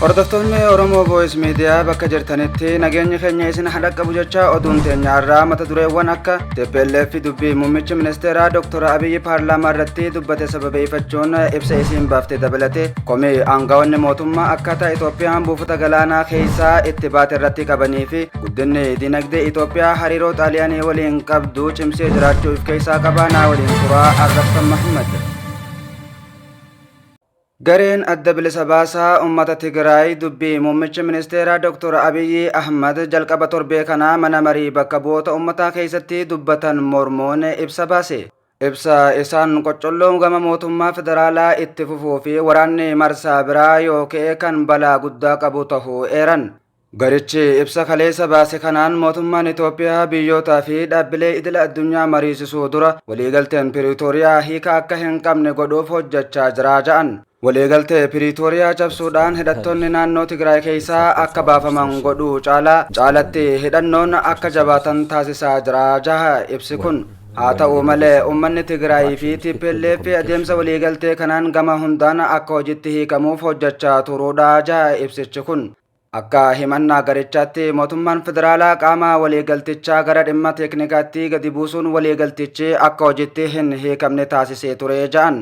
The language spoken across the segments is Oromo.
Hordoftoonni Oromoo Voice Media bakka jirtanitti nageenyi keenya isin haa dhaqqabu jecha oduun teenya irraa mata dureewwan akka TPLF dubbii muummichi ministeeraa Dr. Abiyyi paarlaamaa irratti dubbate sababeeffachuun ibsa isiin baafte dabalate komii aangawoonni mootummaa akkaataa Itoophiyaan buufata galaanaa keessaa itti baate irratti qabanii fi guddinni dinagdee Itoophiyaa hariiroo Xaaliyaanii waliin qabdu cimsee jiraachuu of keessaa qabaa naa waliin turaa Arrabsan Mahammad. Gareen Adda Bilisa Baasaa Ummata Tigraay dubbii Muummichi Ministeeraa Dr. Abiyyi Ahmad jalqaba torbee kanaa mana marii bakka bu'oota ummataa keessatti dubbatan mormuun ibsa baase. Ibsa isaan qoccolloon gama mootummaa federaalaa itti fufuu fi waraanni marsaa biraa yoo ka'e kan balaa guddaa qabu tahuu eeran. Garichi ibsa kaleessa baase kanaan mootummaan Itoophiyaa biyyootaa fi dhaabbilee idila addunyaa mariisisuu dura waliigalteen Piriitooriyaa hiika akka hin qabne godhuuf hojjechaa jira ja'an. Waliigaltee Piriitooriyaa cabsuudhaan hidhattoonni naannoo Tigraay keessaa akka baafaman godhuu caalaa caalatti hidhannoon akka jabaatan taasisaa jira jaha ibsi kun. Haa ta'u malee uummanni Tigraay fi TPLF adeemsa waliigaltee kanaan gama hundaan akka hojitti hiikamuuf hojjechaa turuudha jaha ibsichi kun. Akka himannaa garichaatti mootummaan federaalaa qaama waliigaltichaa gara dhimma teeknikaatti gadi buusuun waliigaltichi akka hojitti hin hiikamne taasisee ture ja'an.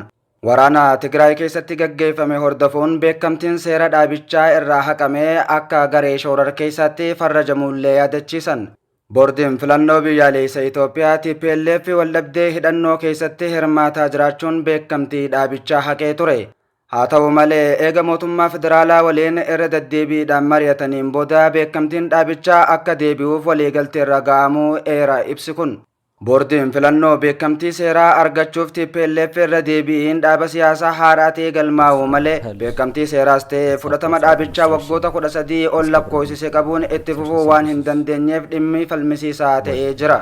Waraana Tigraay keessatti gaggeeffame hordofuun beekamtiin seera dhaabichaa irraa haqamee akka garee shororkeessaatti farrajamuullee yaadachiisan. Boordiin filannoo biyyaalessa Itoophiyaa TPLF waldhabdee hidhannoo keessatti hirmaataa jiraachuun beekamtii dhaabichaa haqee ture. Haa ta'u malee eega mootummaa federaalaa waliin irra deddeebiidhaan mari'ataniin booda beekamtiin dhaabichaa akka deebi'uuf waliigaltee irra ga'amuu eera ibsi kun. Boordiin filannoo beekamtii seeraa argachuuf TPLF irra deebi'iin dhaaba siyaasaa haaraa ta'e galmaa'u malee beekamtii seeraas ta'e fudhatama dhaabichaa waggoota 13 ol lakkoofsise qabuun itti fufuu waan hin dandeenyeef dhimmi falmisiisaa ta'ee jira.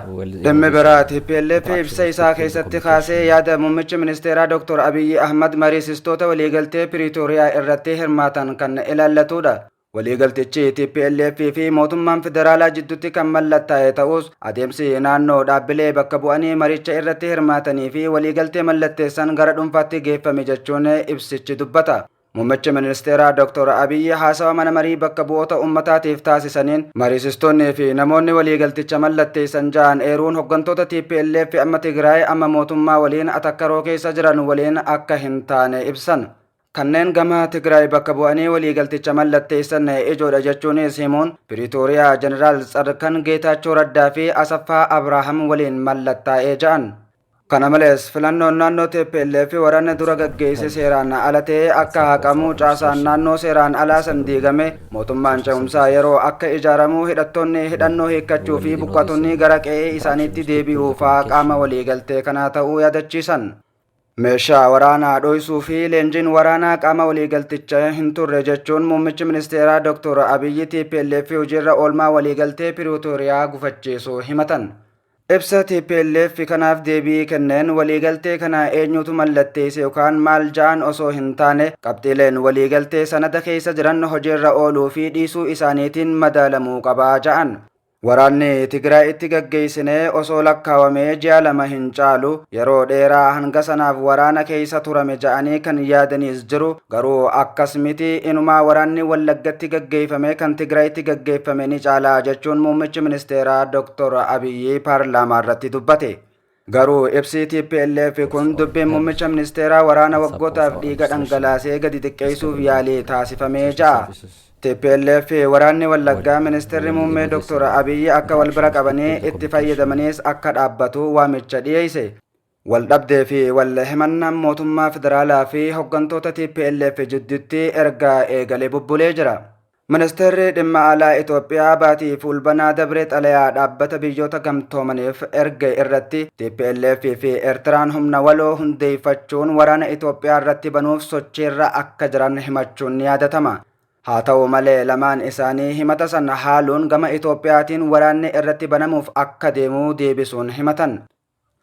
Dhimmi biraa TPLF ibsa isaa keessatti kaasee yaada muummichi ministeeraa Dr. Abiyyi Ahmad mariisistoota waliigaltee Piriitooriyaa irratti hirmaatan kan ilaallatudha. Waliigaltichi TPLF fi mootummaan federaalaa jidduutti kan mallattaa'e ta'us adeemsi naannoo dhaabbilee bakka bu'anii maricha irratti hirmaatanii fi waliigaltee mallatteessan gara dhuunfaatti geeffame jechuun ibsichi dubbata. Muummichi ministeeraa Dr. Abiyyi haasawa mana marii bakka bu'oota ummataatiif taasisaniin mariisistoonnii fi namoonni waliigalticha mallatteessan ja'an eeruun hooggantoota TPLF amma Tigraay amma mootummaa waliin atakkaroo keessa jiran waliin akka hin taane ibsan. Kanneen gama Tigraay bakka bu'anii waliigalticha mallatteessan ijoodha jechuunis himuun Piriitooriyaa Jeneraal Tsadkan Geetaachoo Raddaa fi Asaffaa Abrahaam waliin mallattaa'ee ja'an. Kana malees filannoon naannoo TPLF waraanni dura gaggeesse seeraan ala ta'ee akka haqamu caasaan naannoo seeraan alaa san diigame mootummaan ce'umsaa yeroo akka ijaaramu hidhattoonni hidhannoo hiikkachuu fi buqqatonni gara qe'ee isaaniitti deebi'uu fa'aa qaama waliigaltee kanaa ta'uu yaadachiisan. Meeshaa waraanaa dho'isuu fi leenjiin waraanaa qaama waliigalticha hin turre jechuun muummichi ministeeraa Dr. Abiyyi TPLF hojiirra oolmaa waliigaltee Piriitooriyaa gufachiisuu himatan. Ibsa TPLF kanaaf deebii kenneen waliigaltee kana eenyutu mallatteesse yookaan maal ja'an osoo hin taane qabxiileen waliigaltee sanada keessa jiran hojiirra ooluu fi dhiisuu isaaniitiin madaalamuu qabaa ja'an. Waraanni Tigraayitti gaggeessinee osoo lakkaawamee ji'a 2 hin caalu yeroo dheeraa hanga sanaaf waraana keessa turame ja'anii kan yaadanis jiru garuu akkas miti inumaa waraanni Wallaggatti gaggeeffame kan Tigraayitti gaggeeffame ni caalaa jechuun muummichi ministeeraa Dr. Abiyyi paarlaamaa irratti dubbate. Garuu ibsi TPLF kun dubbiin muummicha ministeeraa waraana waggootaaf dhiiga dhangalaasee gadi xiqqeessuuf yaalii taasifamee ja'a. TPLF waraanni Wallaggaa ministeerri muummee Dr. Abiyyi akka wal bira qabanii itti fayyadamaniis akka dhaabbatu waamicha dhiyeesse. Waldhabdee fi wal himannaan mootummaa federaalaa fi hooggantoota TPLF jidduutti erga eegalee bubbulee jira. Ministeerri dhimma alaa Itoophiyaa baatii Fulbanaa dabree xalayaa dhaabbata biyyoota gamtoomaniif erge irratti TPLF fi Eertiraan humna waloo hundeeffachuun waraana Itoophiyaa irratti banuuf sochiirra akka jiran himachuun ni yaadatama. Haa ta'u malee lamaan isaanii himata sana haaluun gama Itoophiyaatiin waraanni irratti banamuuf akka deemu deebisuun himatan.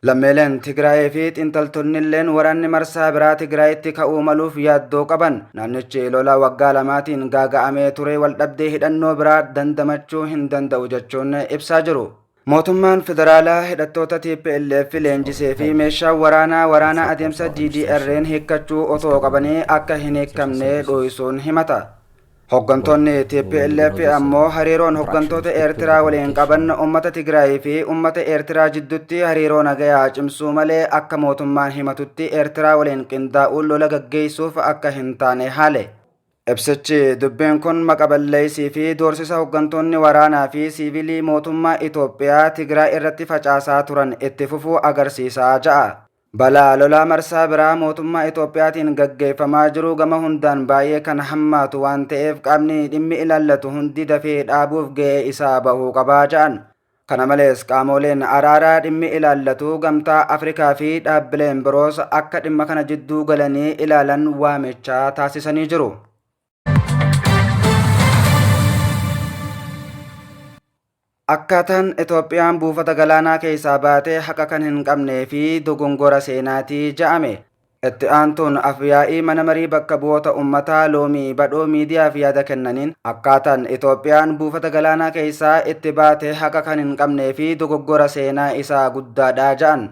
Lammiileen Tigraayii fi xiinxaltoonni illeen waraanni marsaa biraa Tigraayitti ka'uu maluuf yaaddoo qaban. Naannichi lola waggaa lamaatiin gaaga'amee ture waldhabdee hidhannoo biraa dandamachuu hin danda'u jechuun ibsaa jiru. Mootummaan federaalaa hidhattoota TPLF leenjisee fi meeshaa waraanaa waraana adeemsa DDR'n hiikkachuu otoo qabanii akka hin hiikamne dho'isuun himata. Hoggantoonni TPLF ammoo hariiroon hoggantoota Eertiraa waliin qaban uummata Tigraay fi uummata Eertiraa jidduutti hariiroo nagayaa cimsuu malee akka mootummaan himatutti Eertiraa waliin qindaa'uun lola gaggeessuuf akka hin taane haale. Ibsichi dubbiin kun maqaballeessii fi doorsisa hoggantoonni waraanaa fi siivilii mootummaa Itoophiyaa Tigraay irratti facaasaa turan itti fufuu agarsiisaa ja'a. Balaa lolaa marsaa biraa mootummaa Itoophiyaatiin gaggeeffamaa jiru gama hundaan baay'ee kan hammaatu waan ta'eef qaamni dhimmi ilaallatu hundi dafee dhaabuuf ga'ee isaa bahuu qabaa ja'an. Kana malees qaamoleen araaraa dhimmi ilaallatu Gamtaa Afrikaa fi dhaabbileen biroos akka dhimma kana jidduu galanii ilaalan waamichaa taasisanii jiru. Akkaataan Itoophiyaan buufata galaanaa keessaa baatee haqa kan hin qabnee fi dogongora seenaatii ja'ame. Itti aantuun afyaa'ii mana marii bakka bu'oota uummataa Loomii Badhoo miidiyaaf yaada kennaniin akkaataan Itoophiyaan buufata galaanaa keessaa itti baate haqa kan hin qabnee fi dogoggora seenaa isaa guddaadha ja'an.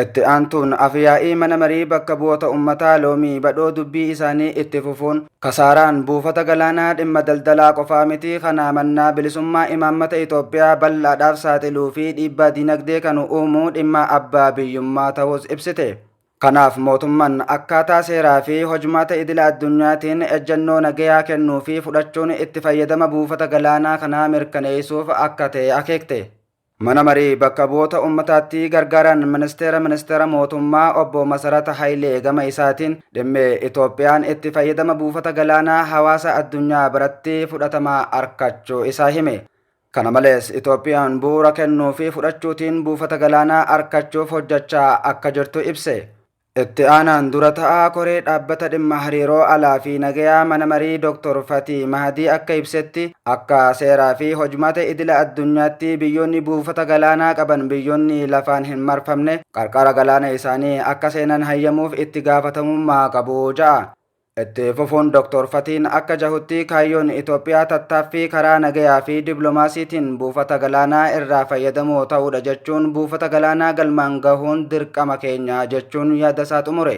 Itti aantuun afyaa'ii mana marii bakka bu'oota uummataa Loomii Badhoo dubbii isaanii itti fufuun kasaaraan buufata galaanaa dhimma daldalaa qofaa miti, kana mannaa bilisummaa imaammata Itoophiyaa bal'aadhaaf saaxiluu fi dhiibbaa dinagdee kan uumu dhimma abbaa biyyummaa ta'us ibsite. Kanaaf mootummaan akkaataa seeraa fi hojmaata idila addunyaatiin ejjennoo nagayaa kennuu fi fudhachuun itti fayyadama buufata galaanaa kanaa mirkaneessuuf akka ta'e akeekte. Mana marii bakka bu'oota uummataatti gargaaran ministeera mootummaa obbo Masarata Hayilee gama isaatiin dhimmi Itoophiyaan itti fayyadama buufata galaanaa hawaasa addunyaa biratti fudhatama argachuu isaa hime. Kana malees Itoophiyaan bu'uura kennuu fi fudhachuutiin buufata galaanaa argachuuf hojjechaa akka jirtu ibse. Itti aanaan dura ta'aa koree dhaabbata dhimma hariiroo alaa fi nagayaa mana marii Dr. Fatii Mahadii akka ibsetti akka seeraa fi hojmaata idila addunyaatti biyyoonni buufata galaanaa qaban biyyoonni lafaan hin marfamne qarqara galaana isaanii akka seenan hayyamuuf itti gaafatamummaa qabu ja'a. Itti fufuun Dr. Fatiin akka jahutti kaayyoon Itoophiyaa tattaaffii karaa nagayaa fi dippiloomaasiitiin buufata galaanaa irraa fayyadamoo ta'uudha jechuun buufata galaanaa galmaan gahuun dirqama keenya jechuun yaada isaa xumure.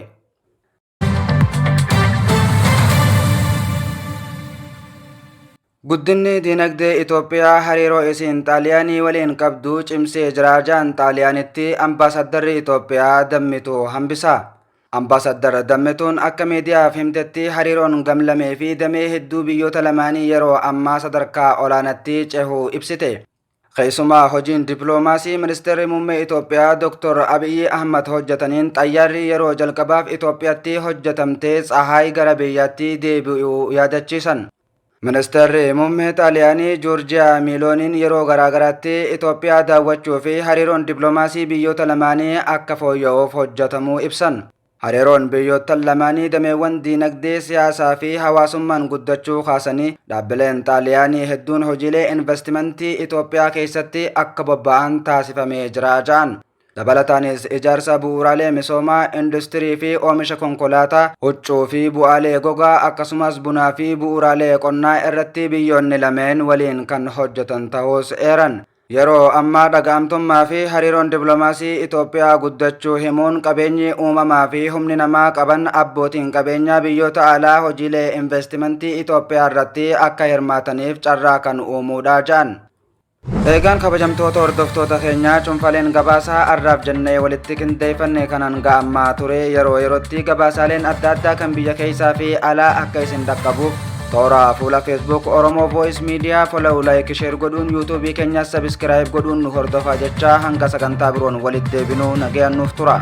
Guddinni dinagdee Itoophiyaa hariiroo isiin Xaaliyaanii waliin qabdu cimsee jira jaan Xaaliyaanitti ambaasaddarri Itoophiyaa Dammituu Hambisaa. Ambaasaddar Dammituun akka miidiyaaf himtetti hariiroon gamlamee fi damee hedduu biyyoota lamaanii yeroo ammaa sadarkaa olaanaatti cehuu ibsite. Keessumaa hojiin dippiloomaasii ministeerri muummee Itoophiyaa Dr. Abiyyi Ahmad hojjetaniin xayyaarri yeroo jalqabaaf Itoophiyaatti hojjetamtee Tsahaay gara biyyaatti deebi'uu yaadachiisan. Ministeerri muummee Xaaliyaanii Joorjiyaa Miilooniin yeroo garaagaraatti Itoophiyaa daawwachuu fi hariiroon dippiloomaasii biyyoota lamaanii akka fooyya'uuf hojjetamuu ibsan. Hariiroon biyyoota lamaanii dameewwan diinagdee, siyaasaa fi hawaasummaan guddachuu kaasanii dhaabbileen Xaaliyaanii hedduun hojiilee investimentii Itoophiyaa keessatti akka bobba'an taasifamee jira ja'an. Dabalataanis ijaarsa bu'uuraalee misoomaa, industirii fi oomisha konkolaataa, huccuu fi bu'aalee gogaa akkasumas bunaa fi bu'uuraalee qonnaa irratti biyyoonni lameen waliin kan hojjetan ta'us eeran. Yeroo ammaa dhaga'amtummaa fi hariiroon dippiloomaasii Itoophiyaa guddachuu himuun qabeenyi uumamaa fi humni namaa qaban abbootiin qabeenyaa biyyoota alaa hojiilee investimentii Itoophiyaa irratti akka hirmaataniif carraa kan uumuudha ja'an. Eegaan kabajamtoota hordoftoota keenyaa cuunfaaleen gabaasaa arraaf jennee walitti qindeeffanne kanan ga'ammaa ture. Yeroo yerootti gabaasaaleen adda addaa kan biyya keessaa fi alaa akka isin dhaqqabuuf toora fuula Facebook Oromoo Voice Media follow, like, share godhuun YouTube keenyas subscribe godhuun nu hordofaa jechaa hanga sagantaa biroon walitti deebinuu nagayaan nuuf tura.